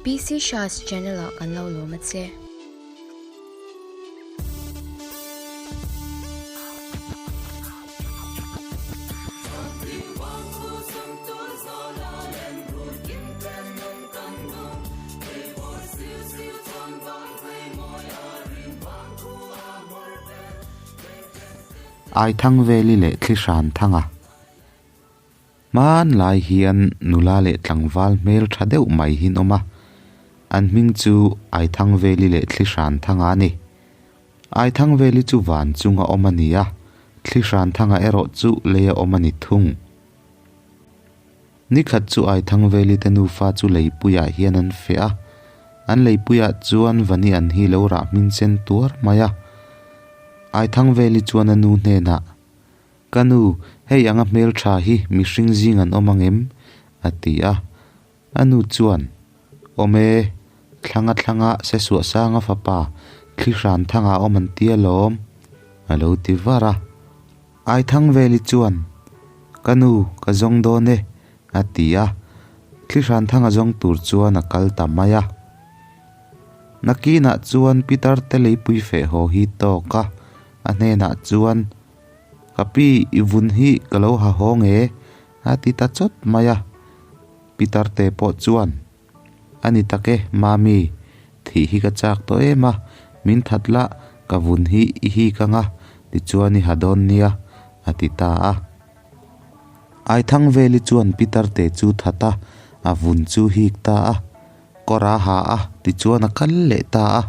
PC Shah's channel ah kan lo lawm a che. Aithangveli leh Thlihran Thanga. Hmanlai hian nula leh tlangval hmel tha deuh mai hi an awm a, an hming chu Aithangveli leh Thlihranthanga a ni. Aithangveli chu van chunga awm a ni a, Thlihranthanga erawh chu leia awm a ni thung. Nikhat chu Aithangveli te nufa chu leipuiah hian an feh a, an leipuiah chuan Vani an hi lo rah hmin sen tuar mai a. Aithangveli chuan a nu hnenah, Ka nu, hei anga hmeltha hi mihring zing an awm ang em? a ti a. A nu chuan, Awm e, thlanga thlanga Sesuahsanga fapa Thlihran thanga awm an ti alawm, a lo ti var a. Aithangveli chuan, Ka nu, ka zawng dawn e, a ti a. Thlihran thanga zawng tur chuan a kal ta mai a. Nakinah chuan Pitar te leipui feh haw hi tawk a, a hnenah chuan, Ka pi, i vun hi ka lo ha haw nge? a ti ta chawt mai a. Pitar te pawh chuan, A ni tak e, Mami, thih hi ka chak tawh em a, min that la, ka vun hi i hik ang a, tichuan i ha dawn nia, a ti ta a. Aithangveli chuan Pitar te chu that a, a vun chu hik ta a, kawr a ha a, tichuan a kal leh ta a.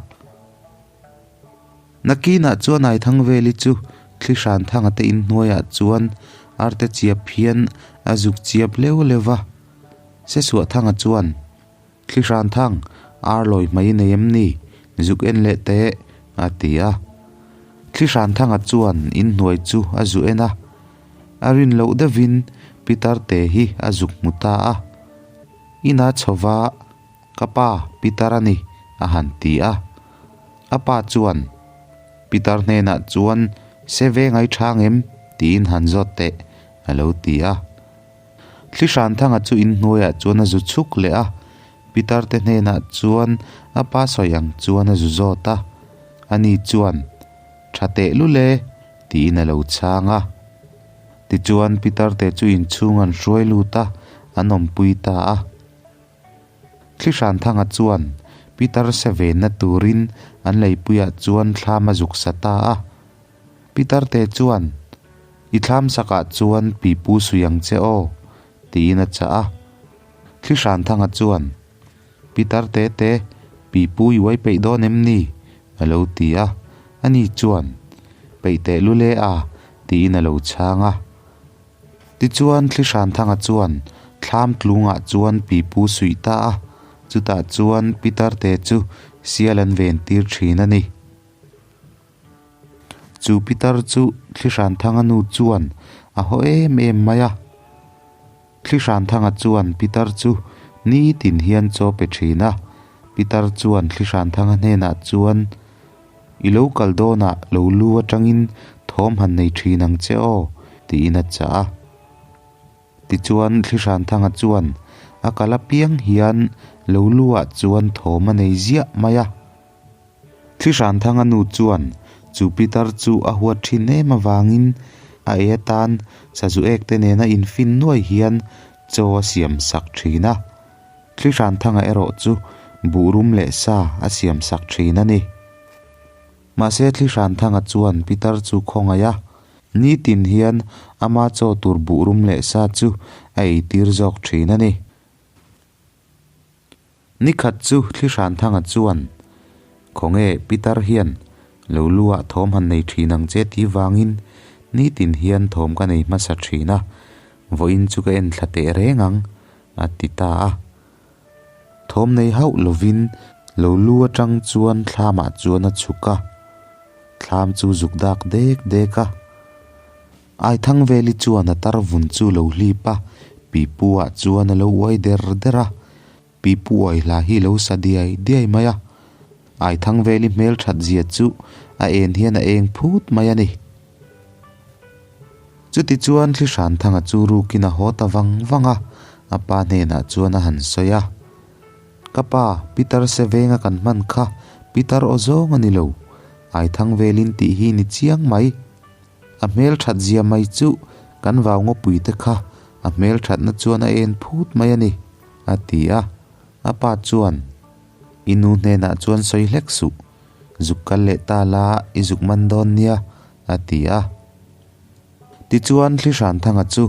Nakinah chuan Aithangveli chu Thlihranthanga te inhnuaiah chuan arte chiap hian a zuk chiap leuh leuh va. Sesuahthanga chuan, Thlihranthang, ar lawi hmai i nei em ni? Zuk en leh teh, a ti a. Thlihranthanga chuan inhnuai chu a zu en a. A rin loh deuhin Pitar te hi a zuk hmu ta a. Ina chhova Ka pa, Pitar a ni, a han ti a. A pa chuan, Pitar hnenah chuan se ve ngai thang em? tiin han zawt teh, a lo ti a. Thlihranthanga chu inhnuaiah chuan a zu chhuk leh a, Pitar te hnenah chuan a pa sawi ang chuan a zu zawt a. Ani chuan, Tha teh lul e, tiin a lo chhang a. Tichuan Pitar te chu inchhung an hruai lut a, an awmpui ta a. Thlihranthanga chuan Peter se venna turin an leipuiah chuan thlam a zuk sa ta a. Peter te chuan, I thlam sakah chuan pipu sui ang che aw, tiin a chah a. Thlihranthanga chuan, Peter te te, pipu i uai peih dawn em ni? a lo ti a. Ani chuan, Peih teh lul e a, tiin a lo chhang a. Tichuan Thlihranthanga chuan thlam tlungah chuan pipu suih ta a, chutah chuan Pitar te chu sial an ven tir thin a ni. Chu Pitar chu Thlihranthanga nu chuan a haw em em mai a. Thlihranthanga chuan Pitar chu nitin hian chaw pe thin a, Pitar chuan Thlihranthanga hnenah chuan, I lo kal dawnah lo lu atangin thawm han nei thin ang che aw, tiin a chah a. Tichuan Thlihranthanga chuan a kal apiang hian lo luah chuan thawm a nei ziah mai a. Thlihranthanga nu chuan chu pitar chu a huat thin em avangin a ei atan sazu ek te nena infin nuai hian chaw a siam sak thin a. Thlihranthanga erawh chu buhrum leh sa a siam sak thin a ni. Mahse Thlihranthanga chuan Pitar chu khawngaih a, nitin hian ama chaw tur buhrum leh sa chu a eitir zawk thin a ni. Nikhat chu Thlihranthanga chuan, Khawnge Pitar hian lo luah thawm han nei thin ang che tih vangin nitin hian thawm ka nei hmasa thin a, vawiin chu ka en thla teh reng ang, a ti ta a. Thawm nei hauh lovin lo lu atang chuan thlamah chuan a chhuk a, thlam chu zuk dak dek dek a. Aithangveli chuan a tar vun chu lo hlip a, pipu ah chuan a lo uai der der a, pipu uai hla hi lo sa diai diai mai a. Aithangveli hmel that zia chu a en hian a eng phut mai a ni. Chutichuan Thlihranthanga chu rukin a haw ta vang vang a, a pa hnenah chuan a han sawi a. Ka pa, pitar se venga kan hman kha pitar aw zawng a ni lo, Aithangvelin tih hi ni chiang mai. A hmel that zia mai chu kan vau ngawpui te kha a hmel thatna chuan a en phut mai a ni, a ti a. A pa chuan, I nu hnenah chuan sawi hlek suh, zuk kal leh ta la i zuk man dawn nia, a ti a. Tichuan Thlihranthanga chu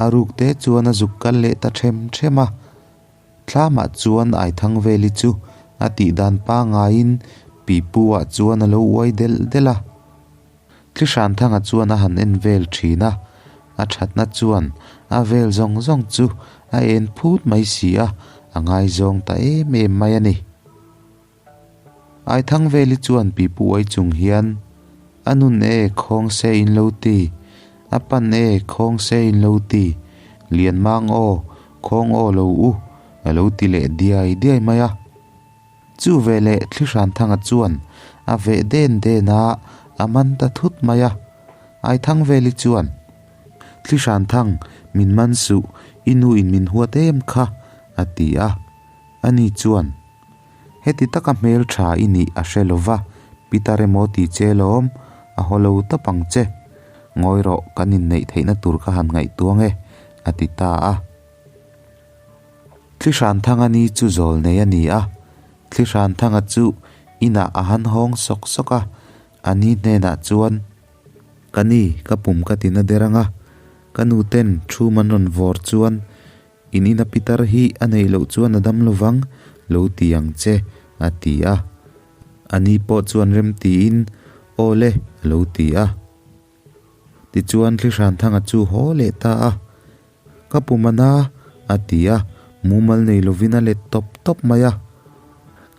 a ruk te chuan a zuk kal leh ta them them a. Thlamah chuan Aithangveli chu a tih dan pangaiin pipu ah chuan a lo uai delh delh a. Thlihranthanga chuan a han en vel thin a, a thatna chuan a vel zawng zawng chu a en phut mai si a, a ngaizawng ta em em mai a ni. Aithangveli chuan pipu uai chung hian, A nun e, khawng se in lo ti, a pan e, khawng se in lo ti, Lianmang aw, khawng aw lo u, a lo ti leh diai diai mai a. Chu veleh Thlihranthanga chuan a veh den den a, a man ta thut mai a. Aithangveli chuan, Thlihranthang, min man suh, i nu in min huat em kha, a ti a. Ani chuan, Heti taka hmel tha i nih a hre lo va, Pitar emaw ti che lawm, a haw lo tawp ang che. Ngawi rawh, kan inneih theihna tur ka han ngaihtuang e, a ti ta a. Thlihranthanga ni chu zawl nei a ni a, Thlihranthanga chu inah a han hawng sawk sawk a, a ni hnenah chuan, Ka ni, ka pum ka ti na der ang a, ka nu ten thu man rawn vawr chuan in ina pitar hi a neih loh chuan a dam lovang, lo ti ang che, a ti a. A ni pawh chuan rem tiin, Aw le, a lo ti a. Tichuan Thlihranthanga chu haw leh ta a, Ka pum a na, a ti a, mumal nei lovin a let tawp tawp mai a.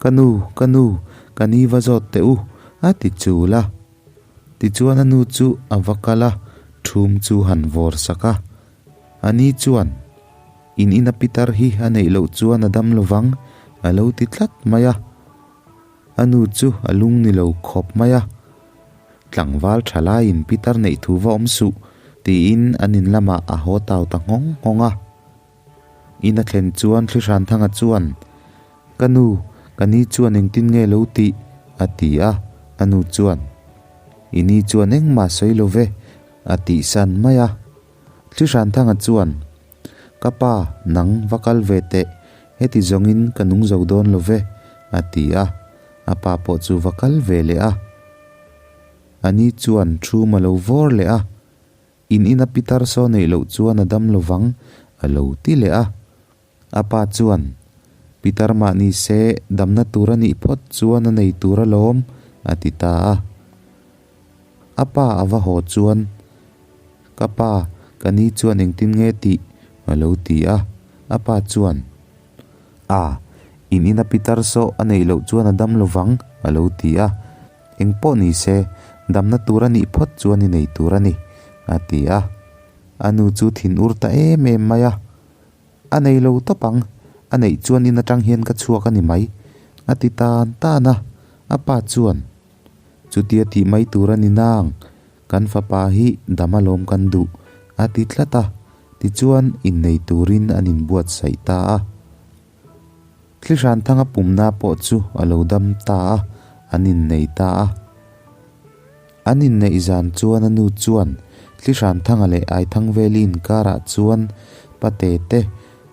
Ka nu, ka nu, ka ni va zawt teh u, a ti chul a. Tichuan a nu chu a va kal a, thum chu han vawr sak a. A ni chuan, In ina pitar hi a neih loh chuan a dam lovang, a lo ti tlat mai a. A nu chu a lung ni lo khawp mai a, Tlangval tha laiin pitar neih thu va awm suh, tiin an in lamah a haw tau ta nghawng nghawng a. In a thlen chuan Thlihranthanga chuan, Ka nu, ka ni chuan engtin nge lo tih? a ti a, a nu chuan, I ni chuan engmah sawi lo ve, a tihsan mai a. Thlihranthanga chuan, Ka pa, nang va kal ve teh, heti zawngin ka nung zo dawn lo ve, a ti a. A pa pawh chu va kal ve leh a. A ni chuan thum a lo vawr leh a, In ina pitar saw neih loh chuan a dam lovang, a lo ti leh a. A pa chuan, Pitar mah ni se, damna tur a nih phawt chuan a nei tur alawm, a ti ta a. A pa a va haw chuan, Ka pa, ka ni chuan engtin nge tih? a lo ti a. A pa chuan, A, in ina pitar saw a neih loh chuan a dam lovang, a lo ti a. Eng pawh ni se, damna tur a nih phawt chuan i nei tur a ni, a ti a. A nu chu thin ur ta em em mai a. A nei lo tawp ang, a neih chuan in atang hian ka chhuak a ni mai, a ti tan tan a. A pa chuan, Chutia tih mai tur a ni nang, kan fapa hi dam alawm kan duh, a ti tlat a. Tichuan, innei turin an inbuatsaih ta a. Thlihranthanga pumna pawh chu a lo dam ta a, an innei ta a. An inneih zan chuan a nu chuan Thlihranthanga leh Aithangveli inkarah chuan pate te,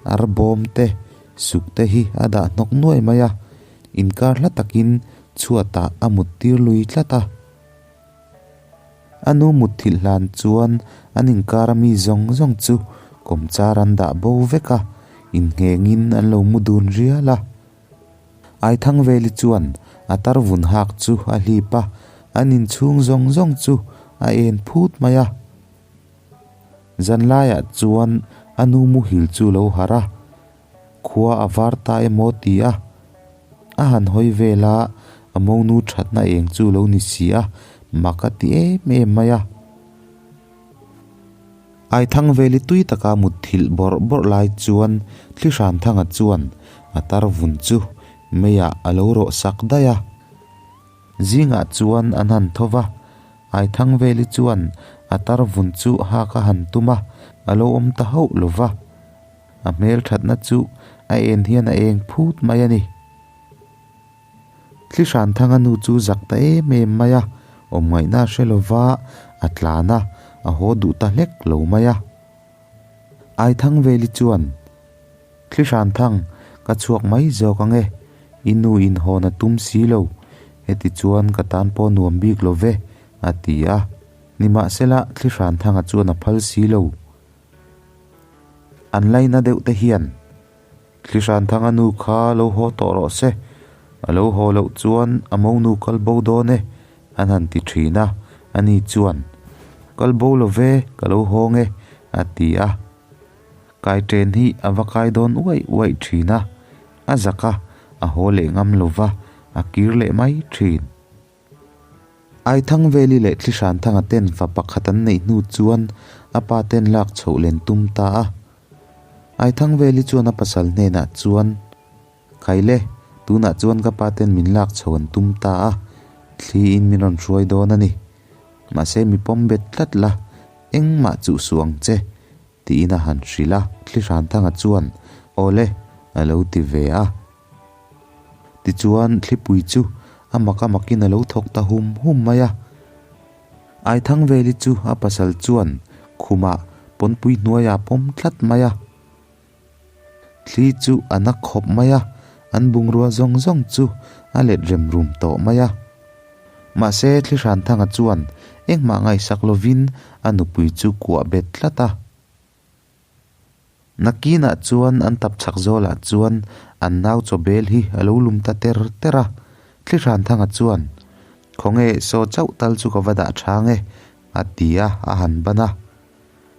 arbawm te, suk te hi a dah hnawk nuai mai a, inkar hla takin chhuatah a muttir lui tlat a. A nu mutthilh hlan chuan an inkar a mi zawng zawng chu kawmchar an dah bo vek a, innghengin an lo mu dun rial a. Aithangveli chuan a tar vun hak chu a hlip a, an inchhung zawng zawng chu a en phut mai a. Zanlaiah chuan a nu muhil chu lo harh a, Khua a var ta emaw ti a, a han hawi vel a, a monu thatna eng chu lo ni si a, mak a ti em em mai a. Aithangveli tui taka mutthilh bawrh bawrh lai chuan Thlihranthanga chuan a tar vun chu meiah a lo rawh sak daih a. Zingah chuan an han tho va, Aithangveli chuan a tar vun chu hak a han tum a, a lo awm ta hauh lo va. A hmel thatna chu a en hian a eng phut mai a ni. Thlihranthanga nu chu zak ta em em mai a, awm ngaihna a hre lova a tlan a, a haw duh ta hlek lo mai a. Aithangveli chuan, Thlihranthang, ka chhuak mai zawk ang e, i nu inhawn a tum si lo, heti chuan ka tan pawh nuam bik lo ve, a ti a. Nimahsela, Thlihranthanga chuan a phal si lo. An laina deuh te hian. Thlihranthanga nu kha lo haw tawh rawh se, a lo haw loh chuan a monu kal bo dawn e, an han ti thin a, ani chuan, Kal bo lo ve, ka lo hawng e, a ti a. Kaiṭen hi a va kai dawn uaih uaih thin a, a zak a, a haw leh ngam lo va, a kir leh mai thin. Aithangveli leh Thlihranthanga ten fa pakhat an neih hnu chuan a pa ten lak chhoh len tum ta a. Aithangveli chuan a pasal hnenah chuan, Khaile, tunah chuan ka pa ten min lak chhoh an tum ta a, thli in min rawn hruai dawn a ni. Mahse mi pawm bet tlat la, engmah chuh suh ang che, tiin a han hrilh a. Thlihranthanga chuan, Awle, a lo ti ve a. Tichuan thlipui chu a mak a makin a lo thawk ta hum hum mai a. Aithangveli chu a pasal chuan khumah pawnpui hnuaiah a pawm tlat mai a. Thli chu a na khawp mai a, an bungrua zawng zawng chu a let rem rum tawh mai a. Mahse Thlihranthanga chuan engmah ngaihsak lovin a nupui chu kuah bet tlat a. Nakinah chuan an tap chhak zawlah chuan an nau chaw bel hi a lo lum ta ter ter a, Thlihranthanga chuan, Khawnge saw chauh tal chu ka va dah tha nge? a ti a, a han ban a.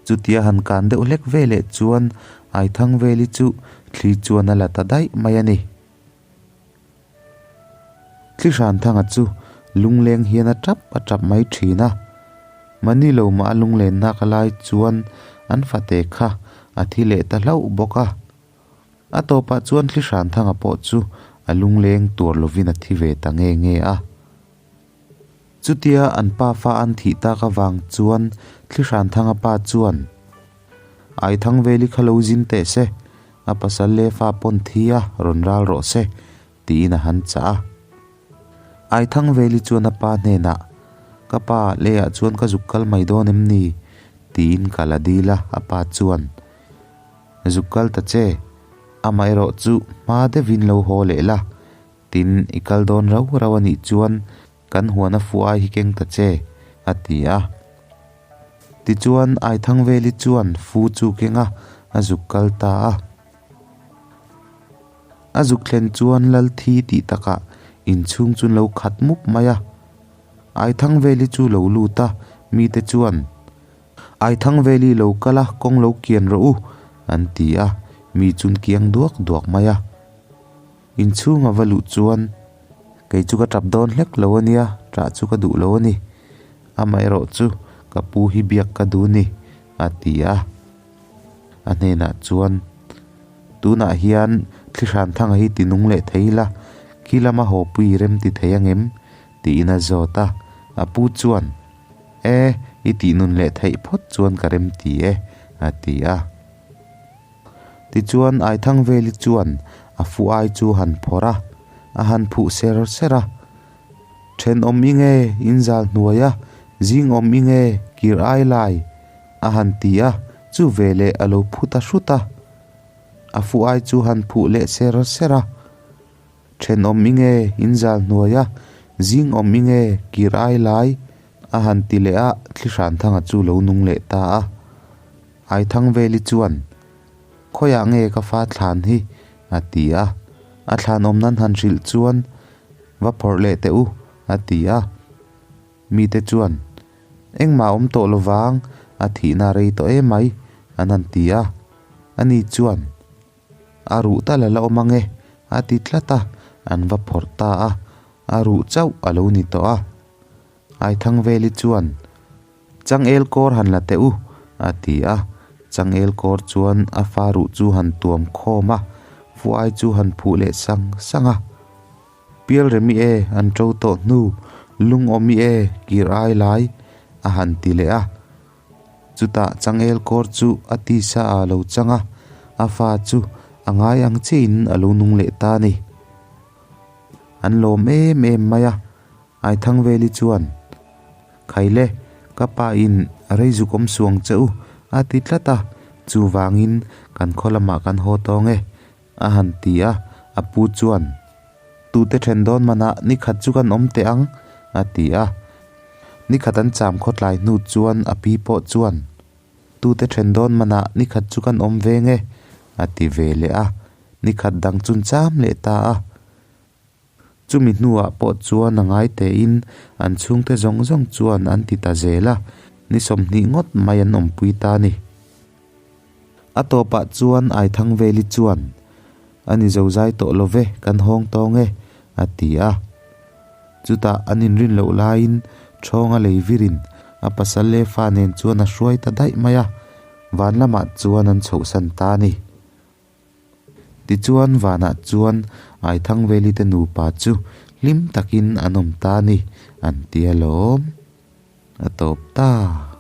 Chutia han kan deuh hlek veleh chuan Aithangveli chu thli chuan a la ta daih mai a ni. Thlihranthanga chu lungleng hian a tap a tap mai thin a, mahni lo mah a lunglen nak a lai chuan an fate kha a thi leh ta hlauh bawk a. A tawpah chuan Thlihranthanga pawh chu a lungleng tuar lovin a thi ve ta nge nge a. Chutia an pa fa an thih tak avang chuan Thlihranthanga pa chuan, Aithangveli kha lo zin teh se, a pasal leh fa pawn thi a rawn ral rawh se, tiin a han chah a. Aithangveli chuan a pa hnenah, Ka pa, leiah chuan ka zuk kal mai dawn em ni? tiin kal a dil a, a pa chuan, Zuk kal ta che, amaherawh chu hma deuhin lo haw leh la, Tin, i kal dawn rau rau a nih chuan kan huan a fu ai hi keng ta che, a ti a. Tichuan, Aithangveli chuan fu chu keng a, a zuk kal ta a. A zuk thlen chuan lal thi tih takah inchhung chu an lo khat mup mai a. Aithangveli chu lo lut a, mite chuan, Aithangveli lo kal a, kawng lo kian rawh u, an ti a, mi chu an kiang duak duak mai a. Inchhung a va luh chuan, Kei chu ka tap dawn hlek lo a nia, ṭah chu ka duh lo a ni. Amaherawh chu ka pu hi biak ka duh ni, a ti a. A hnenah chuan, Tunah hian Thlihranthanga hi ti nung leh thei ila, khi lama haw pui rem ti thei angem? tiin a zawt a. A pu chuan, E, i tih nun leh theih phawt chuan ka rem ti e, a ti a. Tichuan Aithangveli chuan a fu ai chu han phawrh a, a han phuh ser ser a. Thenawm i nge inzal hnuai a, zing awm i nge kir ai lai? a han ti a, chu veleh a lo phu ta hrut a. A fu ai chu han phuh leh ser ser a. Thenawm i nge inzal hnuai a, zing awm i nge kir ai lai? a han ti leh a, Thlihranthanga chu lo nung leh ta a. Aithangveli chuan, Khawiah nge ka fa thlan hi? a ti a. A thlan awm nan han hrilh chuan, Va phawrh leh teh u, a ti a. Mite chuan, Engmah awm tawh lovang, a thihna a rei tawh emai, an han ti a. Ani chuan, A ruh tal a la awm ange, a ti tlat a, an va phawrh ta a. A ruh chauh a lo ni tawh a. Aithangveli chuan, Changel kawr han la teh u, a ti a. Changel kawr chuan a fa ruh chu han tuam khawm a, fuai chu han phuh leh sang sang a. Pialremi e, an ṭo tawh hnu, lungawmi e, kir ai lai, a han ti leh a. Chutah changel kawr chu a tisa a lo chang a, a fa chu a ngai ang chiahin a lo nung leh ta a ni. An lawm em em mai a, Aithangveli chuan, Khaile, ka pa in rei zuk awm suang che u, a ti tlat a, chuvangin kan khaw lamah kan haw tawng e, a han ti a, a pu chuan, Tute then dawn manah ni khat chu kan awm teh ang, a ti a. Ni khat an cham khawtlai hnu chuan a pi pawh chuan, Tute then dawn manah ni khat chu kan awm veng e, a ti ve leh a, ni khat dang chun cham leh ta a. Chumi hnuah pawh chuan a ngai tein an chhungte zawng zawng chuan an ti ta zel a, ni 20 ngawt mai an awmpui ta a ni. A tawpah chuan Aithangveli chuan, A ni zozai tawh lo ve, kan hawng tawng e, a ti a. Chutah an inrin loh laiin Ṭhawnga lei virin a pasal leh fa nen chuan a hruai ta daih mai a, van lamah chuan an chhohsan ta a ni. Tichuan vanah chuan Aithangveli te nupa chu hlim takin an awm ta a ni, an ti alawm. A tawp ta.